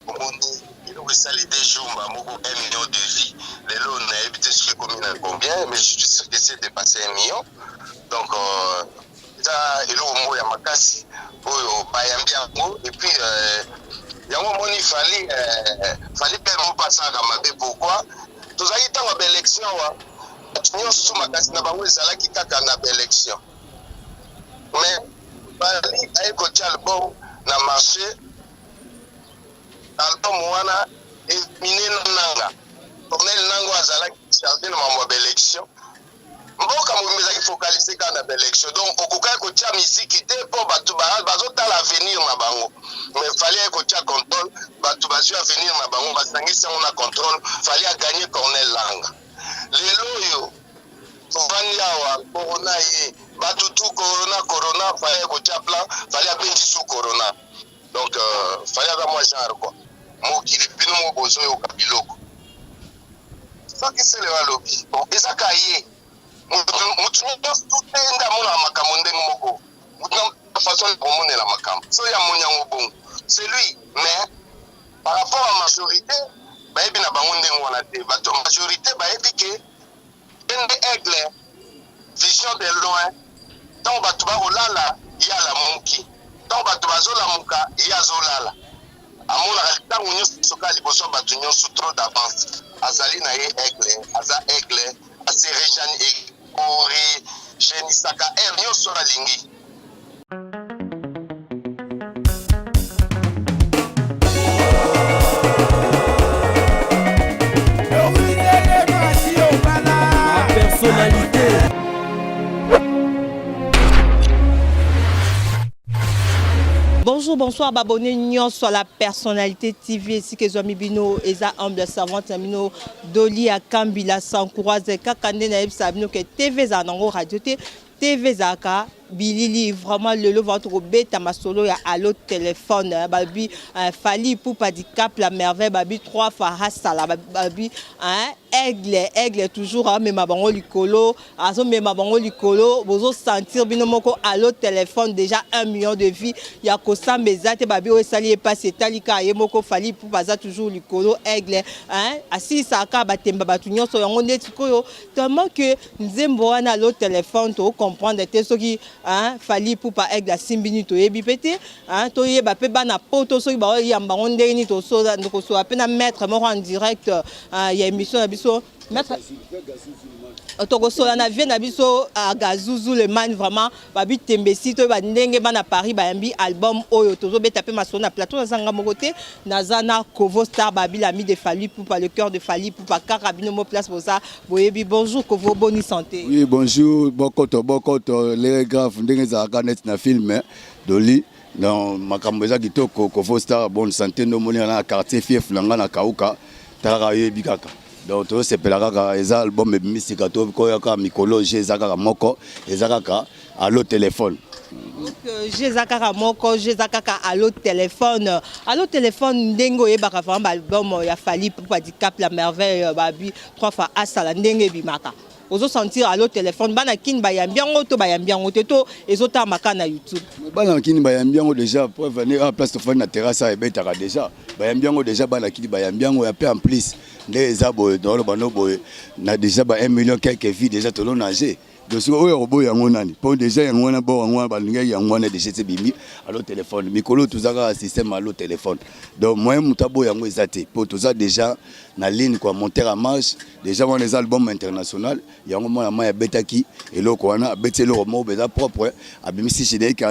Omoni eloko esali de jours mbala moko 1 million de vie lelo nayebi te soki ekomi na combien, mais je suis sûr que c'est dépassé 1 million. Donc eza eloko moko ya makasi oyo bayambi yango. Et puis yango omoni Fally, Fally mpe moko asalaka mabe. Pourquoi? Tozalaki ntango ya baélection awa, bato nyonso makasi na bango ezalaki kaka na baélection, mais Fally aye kotia album na marché. Album wana emine nanga Corneille Nango azalaki chargé na mambo ya baélection. Mboka mobimba ezalaki focalisé kaka na baélection, donc okokaki kotia miziki te mpo bato bazotala avenir na bango. Mais Fally aye kotia contrôle, bato bazwi avenir na bango, basangisi yango na contrôle. Fally agagné Corneille Nanga. Lelo oyo tovandi awa, corona ye bato tu corona corona. Fally aye kotia plan, Fally abendi su corona. Donc Fally aza mwa genre quoi. Mokili bino moko bozoyoka biloko soki sele balobi, bon, eza ka ye mutu nyonso te nde amonaka makambo ndenge moko. Mutu na façon ya komonela makambo, so ya moni yango bongo, c'est lui. Mais par rapport à majorité, bayebi na bango ndenge wana te. Bato majorité bayebi ke nde aigle, vision de loin. Ntango bato bakolala, ye alamuki. Ntango bato bazolamuka, ye azolala. Amonaka ntango nyonso kaka liboso ya bato nyonso, trop d'avance. Azali na ye aigle, aza aigle, ase korégénisaka aire nyonso alingi. Personnalité. Bonjour, bonsoir, babone nyonso à la Personnalité TV esika ezwami bino. Eza humble servante na bino Doli Akambila Sancourage. Kaka nde nayebisaka bino ke TV ezala nango radio te, TV ezalaka bilili. Vraiment lelo vraiment tokobeta masolo ya Allo Téléphone. Babi Fally Ipupa Dicap la Merveille, babi trois fois asala, babi aigle, aigle toujours amema bango likolo, azomema bango likolo. Bozosentir bino moko, Allo Téléphone déjà 1 million de vues ya kosamba eza te. Babi oyo esali ye mpasi etali kaka ye moko. Fally Ipupa aza toujours likolo, aigle asilisaka batemba bato nyonso. Yango nde sikoyo tellement que nzembo wana Allo Téléphone, tocomprendre te soki Fally Ipupa aigle asimbi nini, toyebi mpe te. Toyeba mpe bana poto soki baoyamba yango ndenge nini. Tokosola mpe na maître moko en direct ya émission na biso. Maître, tokosola na vie na biso Gazuzu le man. Vraiment babi tembesi, toyeba ndenge bana Paris bayambi album oyo. Tozobeta mpe masolo na plateau. Nazanga moko te, naza na Kovo Star, babi l'ami de Fally Ipupa, le cœur de Fally Ipupa. Kaka bino mo place boza boyebi. Bonjour Kovo, boni santé? Oui, bonjour. Bokoto bokoto lere grave ndenge ezalaka neti na film Doli. Donc makambo eza kitoko. Kovo Star, bonne santé. Nde omoni na quartier fief na nga na Kauka, talaka oyebi kaka. Donc tozosepela kaka, eza album ebimi sika, tokoya kaka mikolo. G eza kaka moko, eza kaka Allo Téléphone. G eza kaka moko, G eza kaka Allo Téléphone. Allo Téléphone, ndenge oyebaka vraiment baalbum ya Fally Ipupa Dicap la Merveille, babi trois fois asala, ndenge ebimaka, ozosentir Allo Téléphone, bana Kini bayambi yango to bayambi yango te to ezotama kaka na YouTube? Bana Kini bayambi yango déjà. Preuve ne place tofandi na terrasse awa, ebetaka déjà. Bayambi yango déjà, bana Kini bayambi yango ya mpe. En plus nde eza boye, toloba no boye na déjà ba 1 million quelque vues déjà tolonage. Donc soki oyo akoboya yango nani? Mpo déjà yango wana bo yango wana balingaki yango wana déjà ete bimi Allo Téléphone. Mikolo toza kaka système Allo Téléphone, donc moyen moto aboya yango eza te, mpo toza déjà na ligne quoi, monter en marche déjà. Wana eza album international. Yango mwana mai abetaki eloko wana, abeti eloko moko eza propre, abimisi générique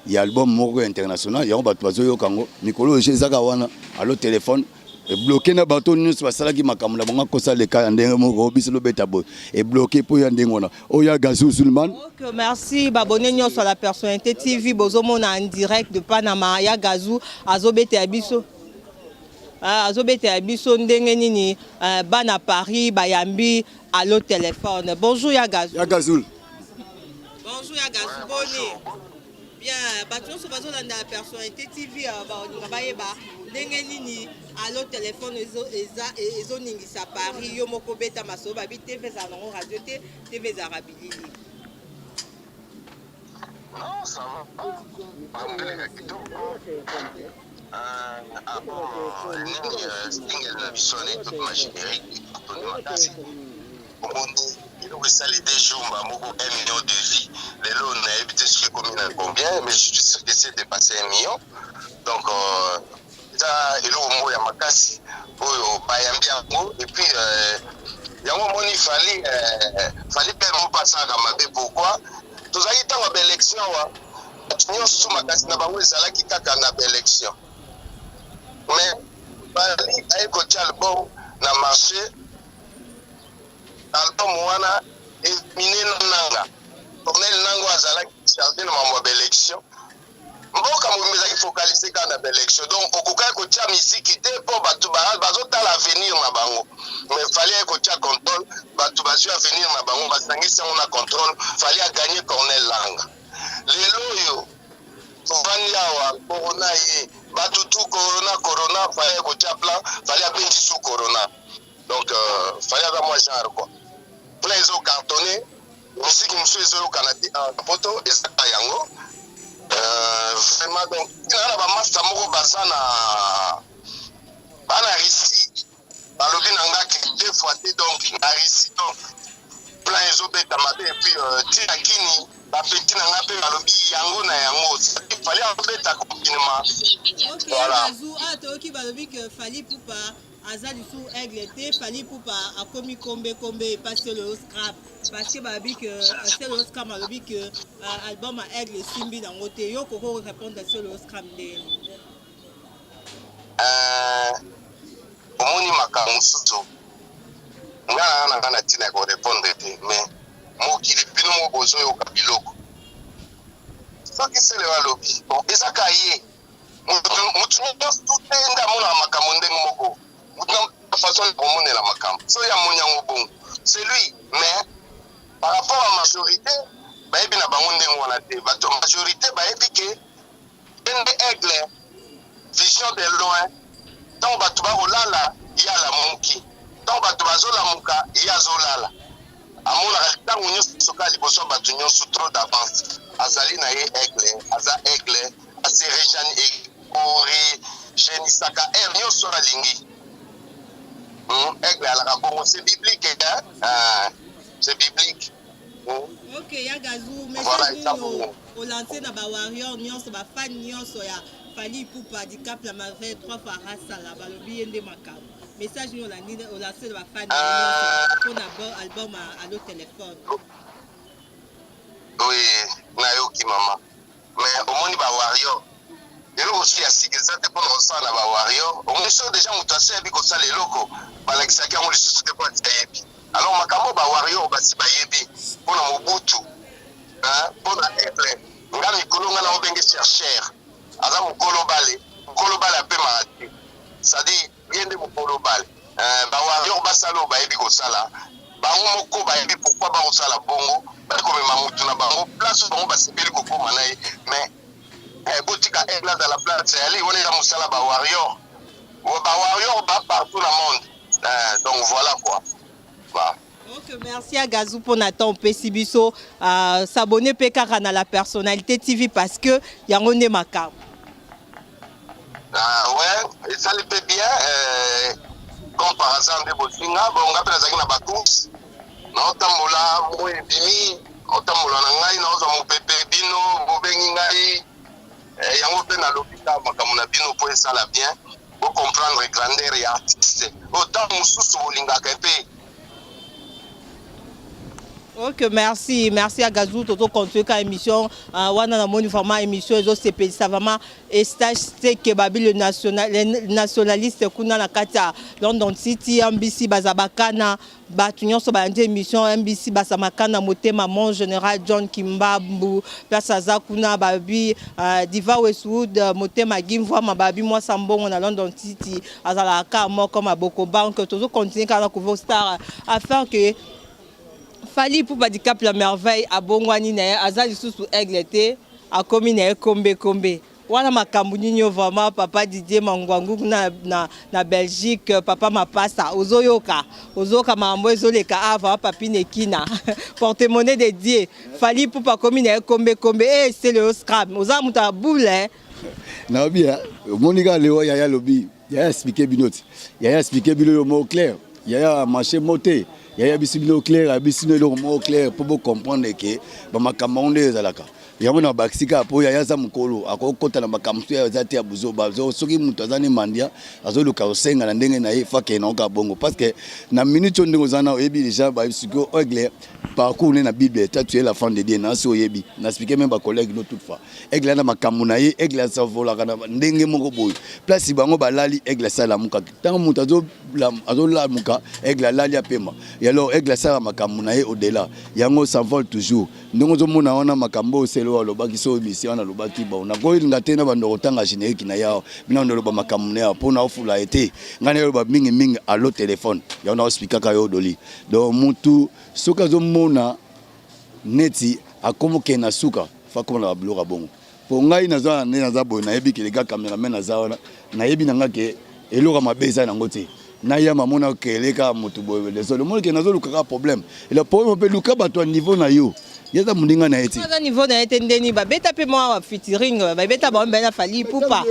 ya album moko international. Yango bato bazoyoka yango mikolo oyo ezaka wana Allo Téléphone. Ebloquer na bato nyonso basalaki makambo na bango akosaleka ya ndenge moko. Biso lobeta boye, ebloquer mpo ya ndenge wana oyo ya Gazu Zulman. Ok, merci. Babone nyonso à la Personnalité TV, bozomona en direct de Panama ya Gazu azobetela biso, azobetela biso ndenge nini bana Paris bayambi Allo Téléphone. Bonjour ya Gazu. Ya Gazul. Bonjour ya Gazu, boni? Bien. Bato nyonso bazolanda ya Personnalité TV, balinga bayeba ndenge nini Allo Téléphone ezoningisa Paris. Yo moko beta masolo. Babi TV ezala nango radio te, TV ezalaka bilili. Non, ça va. Makambo eleka kitoko. Ah bon, nini single na biso wana etobima générique ecartonne makasi. Omoni eloko esali deux jours mba moko 1 million de vues. Lelo nayebi te soki ekomi na combien, mais je suis sûr que c'est dépassé 1 million. Donc eza eloko moko ya makasi oyo bayambi yango. Et puis yango omoni Fally, Fally mpe moko asalaka mabe. Pourquoi? Tozalaki ntango ya baélection awa, bato nyonso makasi na bango ezalaki kaka na baélection, mais Fally aye kotia album na marché. Album wana emine nanga Corneille Nango azalaki chargé na mambo ya baélection. Mboka mobimba ezalaki focalisé kaka na baélection, donc okokaki kotia miziki te mpo bato bazotala avenir na bango. Mais Fally aye kotia contrôle, bato bazwi avenir na bango, basangisi yango na contrôle. Fally agagné Corneille Nanga. Lelo oyo tovandi awa, corona ye bato tu corona, corona. Fally aye kotia plan, Fally abendi su corona. Donc Fally aza mwa genre quoi, plan ezocartonne, misiki mosusu ezoyokana te poto ezaka yango vraiment. Donc ntina na bamasta moko baza na bana Russie, balobi na nga ke deux fois te. Donc na Russie, donc plan ezobeta mabe. Et puis ntina kini bapeti na nga mpe balobi yango na yango, Fally abeta confinement. Ok. Voilà. Gazu, ah, toyoki balobi ke Fally Ipupa aza lisusu aigle te. Fally Ipupa akomi kombe kombe epa Celeo Scram, parce que balobi ke Celeo Scram alobi ke album ya aigle esimbi nango te. Yo koko répondre Celeo Scram ndeni? Omoni makambo mosusu, nga na nga na ntina ya korépondre te, mais mokili bino moko bozoyoka biloko. Soki Celeo alobi, bon, eza ka ye mutu nyonso te nde amonaka makambo ndenge moko. Mutu na façon ya komonela makambo, so ye amoni yango bongo, c'est lui. Mais par rapport à majorité, bayebi na bango ndenge wana te. Bato majorité bayebi ke nde aigle, vision de loin. Ntango bato bakolala, ye alamuki. Ntango bato bazolamuka, ye azolala. Amonaka ntango nyonso kaka liboso ya bato nyonso, trop d'avance. Azali na ye aigle, aza aigle, ase korégénisaka aire nyonso alingi. Aigle alaka bongo, c'est biblique, hein? Ah, c'est biblique. Ok, ya Gazu. Voilà, Message eza nini bongo. Olance na bawarrior nyonso, bafan nyonso ya Fally Ipupa Dicap la Merveille, trois fois rasala, balobi ye nde makambo. Message nini olandi olance na bafan nyonso mpona album Allo Téléphone? Oui, nayoki mama, mais omoni bawarrior, eloko mosusu ya sika eza te mpona kosala na bawarrior. Omoni so déjà moto asi ayebi kosala eloko, balakisaki yango lisusu te mpo ati ayebi. Alors makambo bawarrior basi bayebi mpona Mobutu, mpona aigle, nga mikolo nga na obenge chercheur, aza mokolo bale, mokolo bale apemaka te, c'est-à-dire ye nde mokolo bale. Bawarrior basala oyo bayebi kosala. Bango moko bayebi pourquoi bakosala bongo. Bali komema mutu na bango place bango basepeli kokóma na ye. Mais botika aigle azala place yali wana, eza mosala bawarrior. Bawarrior ba partout na monde. Donc voilà quoi, bah. Ok, merci à Gazou pour Nathan opesi biso. S'abonner mpe kaka na La Personnalité TV, parce que yango nde makambo. Ah, ouais, esali mpe bien. Comme par hasard nde bozinga bon, nga mpe nazalaki na bacourse, naotambola moi ebimi, otambola na ngai, naozwa mopepe, bino bobengi ngai. Yango mpe nalobi ka makambo na bino mpo esala bien, bocomprendre grandeur ya artiste oyo ntango mosusu bolingaka mpe. Ok, merci, merci à Gazou. Toto continue ka émission wana namoni vraiment émission ezosepelisa vraiment. Estache Seke babi le national, le nationaliste kuna na kati ya London City, MBC baza bakana, bato nyonso balandi émission, MBC basamakana motema. Mon général John Kimbambu, place aza kuna, babi Diva Westwood motema Gimvwama, babi mwasa mbongo na London City, azalaka ka moko maboko banque. Tozocontinue kaka na Couveau Star afin que Fally Ipupa Dicap la Merveille abongwani na ye, aza lisusu aigle te, akomi na ye kombe kombe. Wana makambo nini oyo vraiment? Papa Didier Mangwangu na Belgique, papa Mapasa, ozoyoka, ozoyoka makambo ezoleka a vraiment. Papi Nekina, porte-monnaie de Dieu, Fally Ipupa akomi na ye kombe kombe. E Celeo Scram, oza moto ya boule. Nayebi omoni kaka lewa yaya alobi, yaya explique bino ti, yaya explique bino eloko moko clair, yaya marché mo te, yaya bisi bino clair, abisi bino eloko moko clair mpo bocomprendre ke bamakambo yango nde ezalaka. Yango na bakisi kaka mpo yaya aza mokolo, akokota na makambo mosusu aza te ya buzoba. Soki moto aza ne mandia, azoluka kosenga na ndenge na ye, fa akende nango kaka bongo, parce que na minute oyo ndenge oza na oyebi déjà sikoyo aigle parcours ne na Bible, toi tu es la femme de Dieu, na si oyebi na expliquer même ba collègues no. Toutefois aigle ana makambo na ye, aigle asavolaka na ndenge moko boye. Place bango balali, aigle asalamukaki. Ntango moto azolamuka, aigle alali apema. Et alors aigle asala makambo na ye au-delà yango, s'envole toujours. Ndenge ozomona wana makambo oyo selo alobaki, so émission wana alobaki, bon, nakolinga te na bando kotanga générique na ye awa. Bino ndoloba makambo na ye awa mpo na ofula ye te. Ngai nayoloba mingimingi alo telefone yango naospikaka yo Doli. Donc mutu soki azomona neti akomokende na suka, fa koma na babiloko ya bongo. Mpo ngai naza nde naza boye, nayebi ke lega cameraman aza wana, nayebi na nga ke eloko ya mabe eza nango te. Nayamba mona kele kaka motu boye, lesole omoni ke nazoluka kaka problème. Ela problème mpe luka bato ya niveau na yo, ye aza moninga na ye te. Aza niveau na ye te ndeni babeta mpe mwa featuring, babeta bango mibale na Fally Ipupa.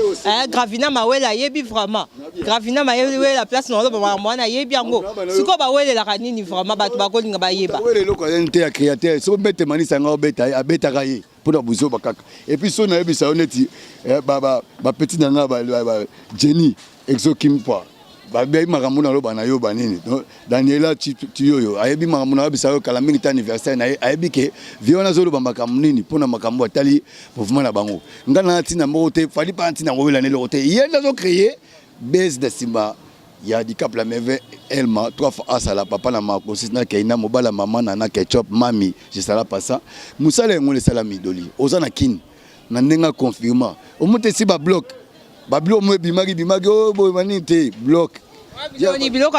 Gravina Mawela ayebi vraiment, Gravina Mawela place na oloba makambo wana, ayebi yango. Sikoyo bawelelaka nini vraiment? Bato bakolinga bayeba. Wele eloko azali te ya créateur. Soki mbete manisa yanga obeta ye, abetaka ye mpona buzoba kaka. Et puis so nayebisa yo neti bapetit na nga Jenny Exokimpwa, bayebi makambo naloba na yo banini. Daniela Tiyoyo ayebi makambo nayebisa yo kala mingi ta anniversaire na ye, ayebi ke vie wana azoloba makambo nini mpona makambo atali mouvement na bango. Ngai na ntina moko te, Fally mpa ntina kowela na eloko te. Ye nde azocréer base na nsima ya Dicap la Merveille Elma, trois fois asala papa na Marcosis na Keina, mobala mama na na Ketchup mami jesala pasa mosala yango esalami. Doli oza na kini na ndenge aconfirma omo te si babloc babiloko mo ebimaki bimaki oyo boye banini te bloc. Biloni biloko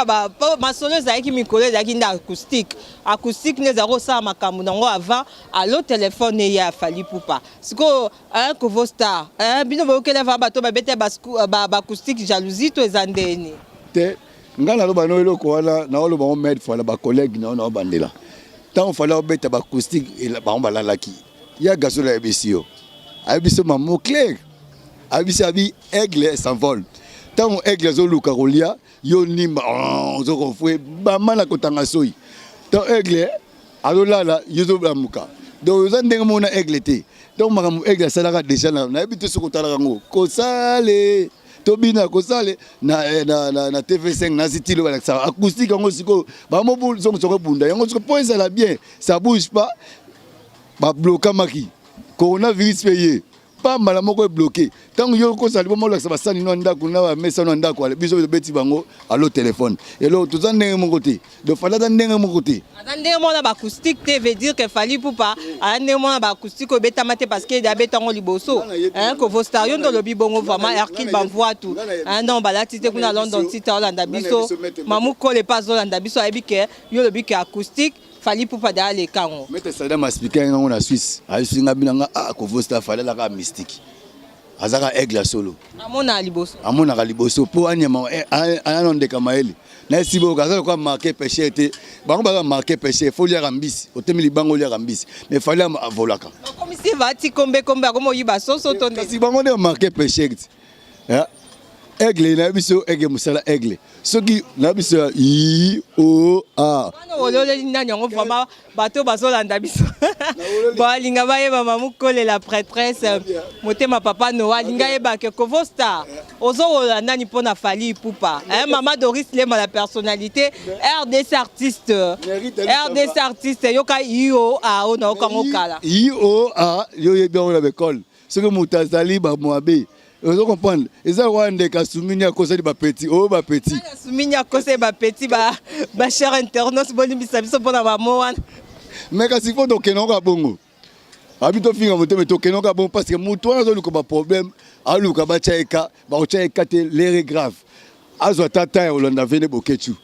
masolo ezalaki mikolo, ezalaki nde acoustique. Acoustique nde ezalaki kosala makambo nango avant alo telefone eya ya Fally Ipupa. Sikoyo Kovo Star, bino boyokela va bato babeta baacoustique, jalousie to eza ndeni? Te, ngai naloba no eloko wana, naoloba ngo maître fois na bacollègue na yo, naobandela. Ntango Fally obeta baacoustique, bango balalaki. Ya gasolo ayebisi yo, ayebisi yo mamo claire, ayebisi abi aigle s'envole. Ntango aigle azoluka kolia yo, nimba ozokofue bama na kotanga soi. Ntango aigle azolala, yo ozolamuka. Donc oza ndenge moko na aigle te. Donc makambo aigle asalaka déjà, nayebi te soki otalaka yango, kosale tobina kosale na TV5 na sitilo, balakisaka acoustique yango. Sikoyo bamobozongisoko ebunda yango sikoyo mpo ezala bien, ça bouge pas. Bablokamaki coronavirus mpe ye pa mbala moko ebloke. Ntango yo okosala liboma, olakisa basani no ya ndako na bamesa no ya ndako, ale biso tobeti bango alo telefone. Eloko toza ndenge moko te. Donc Fally aza ndenge moko te. Aza ndenge moko na baacoustique te. Veut dire que Fally Ipupa aza ndenge moko na baacoustique oyo ebetama te, parce que abeta yango liboso. Kovo Star, yo nde olobi bongo vraiment. Hercule Bamvoitu non, balati te kuna London tita olanda biso. Mamukole mpe azolanda biso, ayebi ke yo olobi ke acoustique Fally Ipupa da aleka yango. Maître Sadam expliqué yango na Suisse, ayebisi nga bino nga ah, Kovo Star, Fally azaka mystique, azaka aigle ya solo. Amonaka liboso. Amonaka liboso mpo anyama aya na ndeka mayele na esi boyoka. Aza lokola marque pêcheur te. Bango baza marque pêcheur, fo oliaka mbisi, otemi libanga, oliaka mbisi, mais Fally avolaka. Bakomisi vati kombe kombe, akomi oyiba soso to nde. Kasi bango nde marque pêcheur ti aigle na biso, aigle mosala aigle soki na biso ya i o a. Wana ololeli nani yango vraiment? Bato bazolanda biso balinga bayeba. Mamukolela prêtresse motema papa Noa alinga yeba ke Kovo Star ozowolola nani mpona Fally Ipupa. Mama Doris Lema, la personnalité RDC, artiste RDC, artiste yoka io a oyo nayokango kala. I o a, yo oyebi yango na baekole. Soki moto azali bamwabe, ozo comprendre, eza wana ndeka asumini akosali bapeti oyo bapeti. Asumini akosali bapeti. Bachers internautes, bolimbisa biso mpona bamo wana. Mais kasi fo tokende oka bongo, abi tofinga motema, tokende oka bongo, parce que motu wana azoluka baproblème, aluka batya eka, bakotya eka te. L'heure grave azwa tata ya kolanda vene Bokecu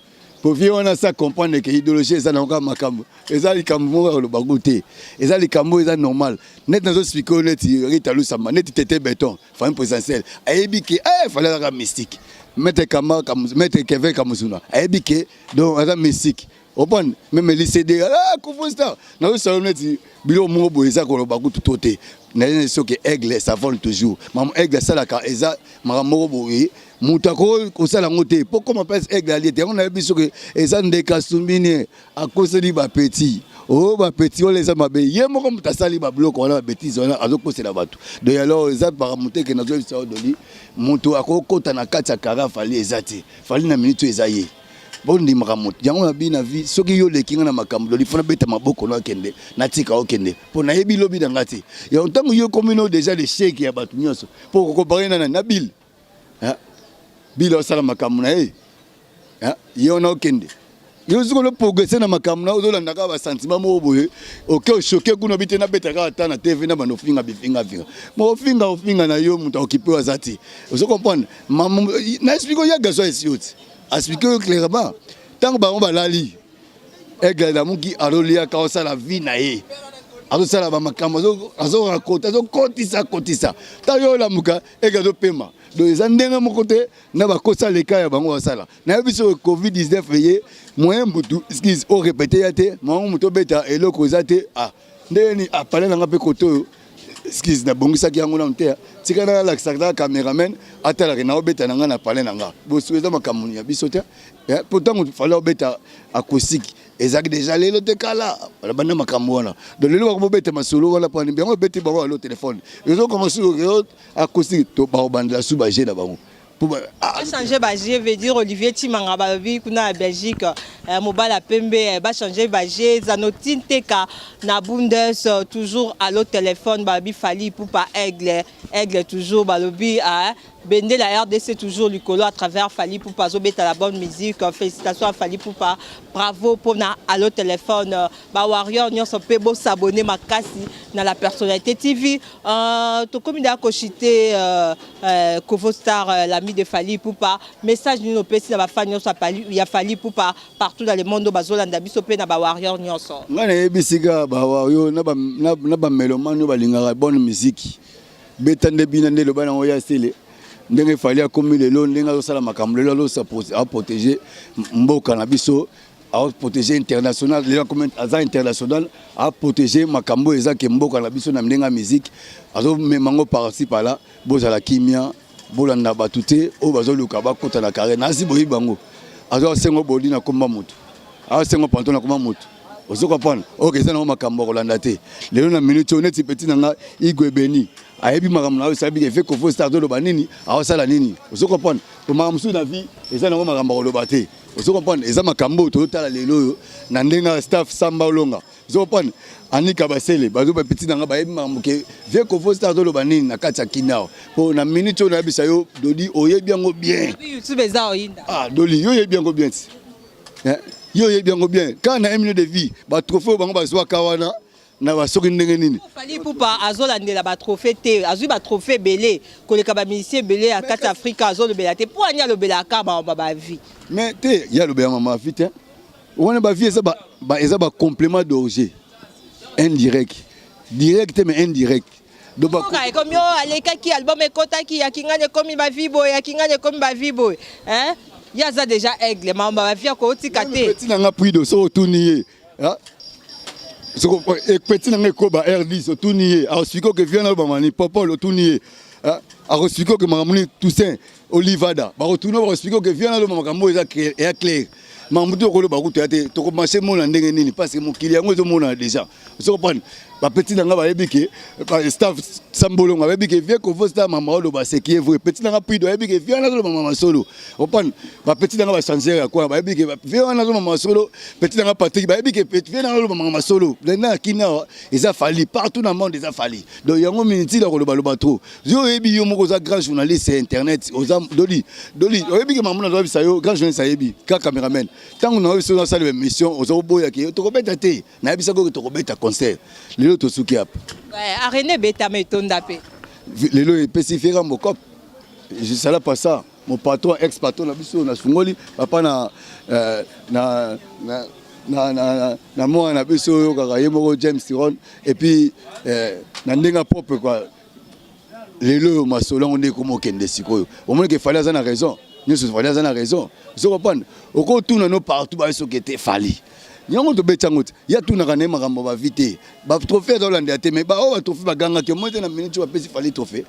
po vie wana sa comprendre ke idéologie eza nango kaka makambo, eza likambo moko ya koloba ngo te, eza likambo eza normal. Neti nazoexpliquer oyo, neti Rita Lusamba, neti Tete Beton, famille présidentielle, ayebi ke Fally azaka mystique. Maître Kama, maître Kevin Kamuzuna ayebi ke donc aza mystique, opane même lycée ah, Kovo Star nazosala neti biloko moko boye eza koloba kutu to te. Nayebi soki aigle, ça vole toujours. Maman, aigle asalaka eza makambo moko boye, moto akoki kosala yango te mpo koma place aigle alie te. Yango nayebi soki eza ndeka sumbini akoseli bapeti oyo, bapeti wana eza mabe. Ye moko moto asali babiloko wana, babêtises wana azokosela bato. Donc alors eza makambo te ke nazoyebisa yo, Doli, moto akokota na kati ya kara Fally eza te. Fally na minute oyo eza ye. Bondimaka moto yango na bi na vie. Soki yo oleki nga na makambo, Doli, fo nabeta maboko na okende, natika okende, mpo nayebi lobi na nga te. Yango ntango yo komi no déjà l'échec ya bato nyonso, mpo okocomparer nana na Bill. Bill osala makambo na ye, ye wana okende. Yo soki oloprogresser na makambo na, ozolanda kaka basentiment moko boye, oke ochoquer kuna bi te. Nabeta kaka ata na TV na bando, ofinga bifingafinga mo, ofinga ofinga na yo, moto aokipe oyo aza te. Ozo comprendre na expliquer oyo ya gaso esi yo te, expliquer oyo clairement. Ntango bango balali, aigle alamuki, azoliaka, osala vie na ye, azosala bamakambo, azorakota, azokotisa kotisa. Ntango yo olamuka, aigle azopema. Donc eza ndenge moko te na bakosa leka ya bango basala. Nayebi soki COVID 19 eye, moyen mutu, excuse, orépéter ya te, moyen mutu obeta eloko eza te. Ah, ndenge nini apale nanga mpe kote oyo, excuse, nabongisaki yango nanu te. Tika nalakisaka na cameraman atalaka na obeta na ngai na pale na nga. Bosu eza makambo ya biso te, po ntango Fally obeta acoustique ezalaki déjà lelo te, kala banda makambo wana. Donc lelo bakobobeta masolo wana mpona yango ebeti bango alo telefone ezokoma su acoustique to bakobandela su baje na bango. Changer baje veut dire Olivier Timanga, balobi kuna ya Belgique, mobali ya pembe, bachanger baje. Zanoti Nteka na Bundes, toujours allo téléphone, balobi Fally Ipupa aigle, aigle toujours. Balobi bendela RDC toujours likolo à travers Fally Ipupa, azobeta la bonne musique. Félicitations à Fally Ipupa, bravo mpona allo téléphone. Bawarrior nyonso mpe bos'abonner makasi na La Personnalité TV. Tokomi deya koshite. Kovo Star, l'ami de Fally Ipupa, message nini opesi na bafans nyonso ya Fally Ipupa partout dans le monde oyo bazolanda biso mpe na bawarrior nyonso? Ngai nayebi sika bawarrior na bamélomanes oyo balingaka bonne musique, beta nde bina nde eloba nango ya sele. Ndenge Fally akomi lelo, ndenge azosala makambo lelo, azoprotéger mboka na biso, aprotéger international. Lelo aza international, aprotéger makambo oyo eza ke mboka na biso na ndenge ya musique, azomema yango par-ci par-là. Bozala kimia, bolanda bato te oyo bazoluka bakota na carré nasi. Boyebi bango, azosenga boli na komba motu, azosenga panto na komba motu. Ozo comprendre? Oyo eza nango makambo ya kolanda te. Lelo na minute oyo, neti petit na nga Igwe Beni ayebi makambo na oyo, sayebi ke fe Kofo Star toloba nini, aosala nini. Ozo comprendre? Po makambo mosusu na vie eza nango makambo ya koloba te. Ozo comprendre? Eza makambo oyo tozotala lelo oyo na ndenge ya staff Samba Olonga. Ozo comprendre? Anika Basele bazo bapeti na nga, bayebi makambo ke vie Kofo Star toloba nini na kati ya kini awa. Po na minute oyo nayebisa yo, Dodi, oyebi yango bien. YouTube eza oyinda. Ah, Doli, yo oyebi yango bien ti, yo oyebi yango bien. Kaka na 1 million de vues, batrophée oyo bango bazwaka wana na basoki ndenge nini. Fally Ipupa azolandela batrophée te. Azwi batrophée ebele koleka bamusicien ebele ya kati Afrika, azolobela te. Mpo ani alobelaka makambo bavues? Mais te, ye alobela mama bavues te. Wana bavues eza bacomplément d'origine indirect, direct te, mais indirect. Donc ekomi oyo alekaki album ekotaki ya kingani, ekomi bavues boye, ya kingani ekomi bavues boye. Ye aza déjà aigle, makambo bavues akotika te. Petit na nga Prido, soki otuni ye, petit na nga ekoba R10, otuni ye, akosuki oke vieux na bamani Popol. Otuni ye, akosuki oke makambo nini. Toussaint Olivada bakotuna, bakosuki oke vieux na loba makambo oyo eza clair. Makambo te okoloba kutu ya te, tokomarche mona ndenge nini, parce que mokili yango ezomonana déjà. Ozo comprendre? Bapeti na nga bayebi ke staff Sambolongo bayebi ke vieux Kovo Star mama oloba, ce qui est vrai. Petit na nga Prido ayebi ke vieux wana azoloba mama solo. Comprendre? Bapeti na nga bachanger ya kwa bayebi ke vieux wana azoloba mama solo. Petit na nga Patrick bayebi ke vieux na oloba mama solo. Na kini awa eza Fally, partout na monde eza Fally. Donc yango minitila kolobaloba trop. Yo oyebi, yo moko oza grand journaliste internet, oza Doli. Doli, oyebi ke mamu nazobisa yo, grand journaliste ayebi kaka cameraman. Ntango na oyo osala émission, oza koboyaki tokobeta te. Nayebisaki oyo tokobeta concert lelo, tosuki apa. Arena ebetama, etonda mpe. Lelo epesi Fera Mokop, je sala pas ça, mon patron, ex patron na biso nasungoli papa na mwana na biso oyo kaka ye moko James Tiron. Et puis na ndenge propre quoi. Lelo oyo masolo yango nde ekoma okende sikoyo. Omoni ke Fally aza na raison nyonso, Fally aza na raison. Ozo comprendre? Okotuna no partout, bayo soki ete Fally. Yango tobeti yango te. Ye atunaka na ye makambo ya ba vie te. Ba trophée azolandela te mais ba oyo ba trophée bagangaki omoni te na minute oyo bapesi Fally trophée.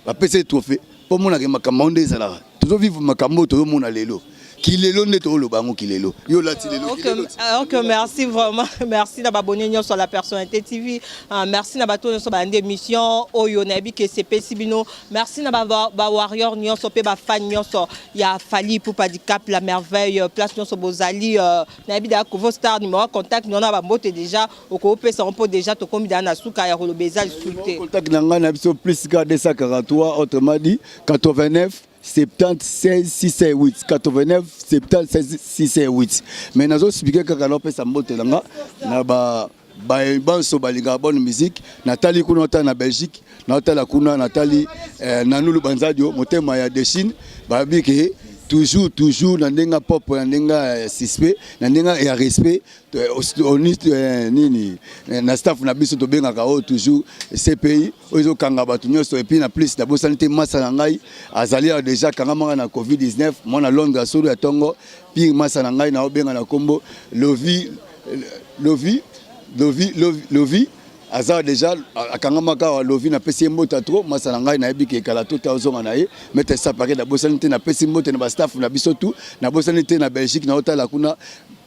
Bapesi ye trophée mpo omonaka makambo yango nde ezalaka. Tozo vivre makambo oyo tozomona lelo. Kilelo nde tozoloba yango kilelo. Yo olati lelo kilelo. Ok, merci vraiment. Merci na ba abonné nyonso la personnalité TV. Ah, merci na bato nyonso balandi émission oyo nayebi ke sepesi bino. Merci na ba, ba warrior nyonso pe ba fan nyonso ya Fally Ipupa du Cap la merveille place nyonso bozali euh, nayebi da Kovo Star numéro contact nona ba mbote déjà okopesa ngo mpo déjà tokomi da na suka ya koloba eza lisusu te. Contact na ngai na biso plus 243 autrement dit 89 76 608 89 76 608 mais nazo expliquer kaka naopesa mbote na nga na ba baye banso balingaka bonne musique. Natali kuna, otala na Belgique, naotala kuna, natali eh, Nanulu Banzadio, motema ya Dechine, bayebi ke toujours toujours na ndenge pop, na ndenge ya suspect, na ndenge ya respect, eh, nini eh, na staff na biso tobengaka oyo toujours CPI oyo ezokanga bato nyonso. Et puis na plus nabosani te masa na ngai azali awa déjà, akangamaka na COVID-19, mwana Londres asolo ya ntongo pire. Masa na ngai naobenga na nkombo Lovi, Lovi, Lovi, Lovi, Lovi aza déjà akangamaka awa. Lovi, napesi ye mbote trop. Masa na ngai, nayebi ke ekala to te ozonga na ye. Maître Sapare, nabosani te, napesi mbote na bastaff na biso tout. Nabosani te na Belgique, naotala kuna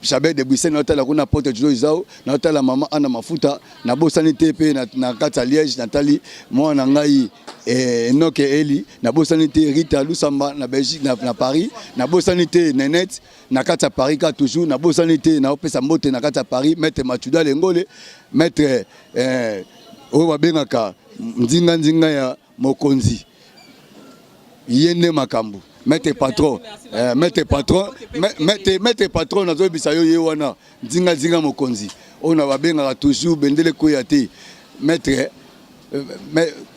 Chabert de Bruxelles, naotala kuna Porte Judo Izao, naotala mama Ana Mafuta. Nabosani te mpe na kati ya Liège, natali mwana na ngai eh, Enoke Eli. Nabosani te Rita Lusamba na Belgique, na Paris. Nabosani te Nenette na kati ya Paris ka toujours. Nabosani te, naopesa mbote na kati ya Paris maître Machuda Lengole, maître eh, oyo babengaka nzinga nzinga ya mokonzi, ye nde makambo, maître patron, eh, maître patron, maître patron, nazoyebisa yo, ye wana nzinga nzinga mokonzi oyo na babengaka toujours bendele kweya te, maître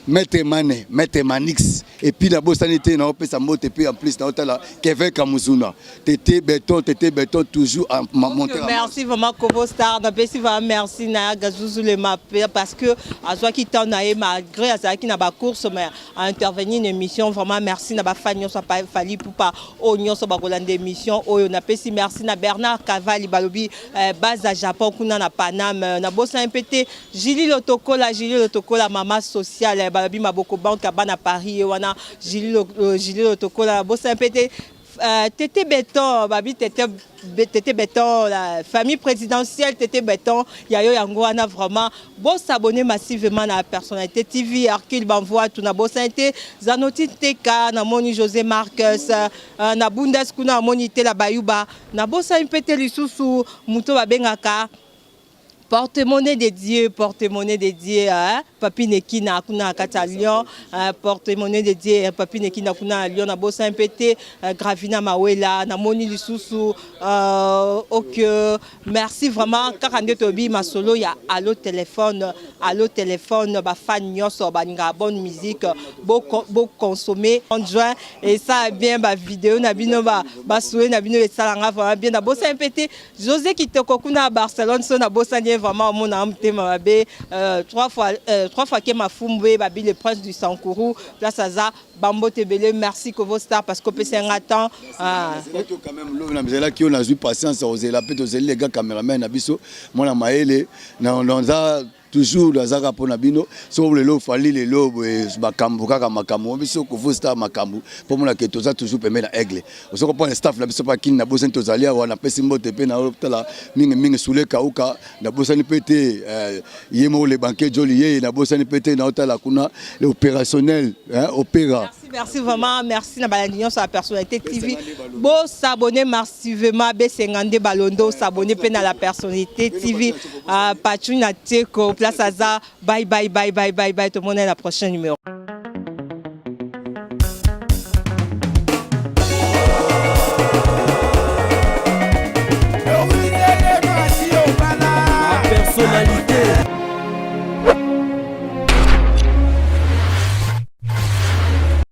maître Mane, maître Manix. Et puis nabosani te, naopesa mbote mpe en plus naotala Kevin Kamuzuna, Tete Beton, Tete Beton toujours en monter. Merci vraiment Kovo Star, napesi vraiment merci na Gazuzu le mape parce que azwaki temps na ye malgré azalaki na ba course, mais a intervenir une émission. Vraiment merci na ba fan nyonso Fally Ipupa oyo nyonso bakolanda émission oyo. Napesi merci na Bernard Cavalli, balobi base ya Japon kuna na Paname. Nabosani mpe te Julie Lotokola, Julie Lotokola, mama sociale, balobi maboko banque ya bana Paris, ye wana Julie Lotokola. Nabosani mpe te Tété Béton, babi Tété, Tété Béton, la famille présidentielle Tété Béton, yayo yango wana. Vraiment bo s'abonner massivement na Personnalité TV. Hercule Banvoa, tuna bosani te Zanoti Teka, namoni José Marcus na Bundes kuna, namoni te la Bayuba. Nabosani mpe te lisusu moto babengaka porte-monnaie de Dieu, porte-monnaie de Dieu, hein? Papi Nekina kuna kati ya Lyon, hein? Porte-monnaie de Dieu, Papi Nekina kuna ya Lyon. Nabosani mpe te Gravina Mawela, namoni lisusu ok, merci vraiment. Kaka nde toyebi masolo ya allo téléphone, allo téléphone, bafan nyonso balingaka bonne musique, boconsommer bo juin esala bien bavideo na bino, basoye na bino esalanga vraiment bien. Nabosani mpe te José Kitoko kuna à Barcelone. So nabosani ye vraiment, omona motema mabe trois fois, trois fois ke Mafumbu babi le prince du Sankuru, place aza bambote ebele. Merci Kovo Star parce que opesi nga temps. Quand même lobi nazelaki yo, nazwi patience ozela mpe tozeli lega cameraman na biso mwana mayele naza toujours nazaka mpona bino. Soki lelo Fally, lelo boye makambo kaka makambo biso Kovo Star makambo mpo monake toza toujours pembe na Aigle. Osoko mpona staff na biso mpa kini, nabosani tozali awa. Napesi mbote mpe naotala mingimingi Sule Kauka. Nabosani mpe te ye moko le banquier Joli yeye. Nabosani mpe te, naotala kuna opérationnel opéra. Merci, merci vraiment, merci na balandi nyonso ya Personnalité TV. Bo s'abonner massivement, besenga nde balondo, s'abonner mpe na la Personnalité TV. Pachu na Teko, place aza. Bye bye bye bye bye bye, tomona na prochain numéro.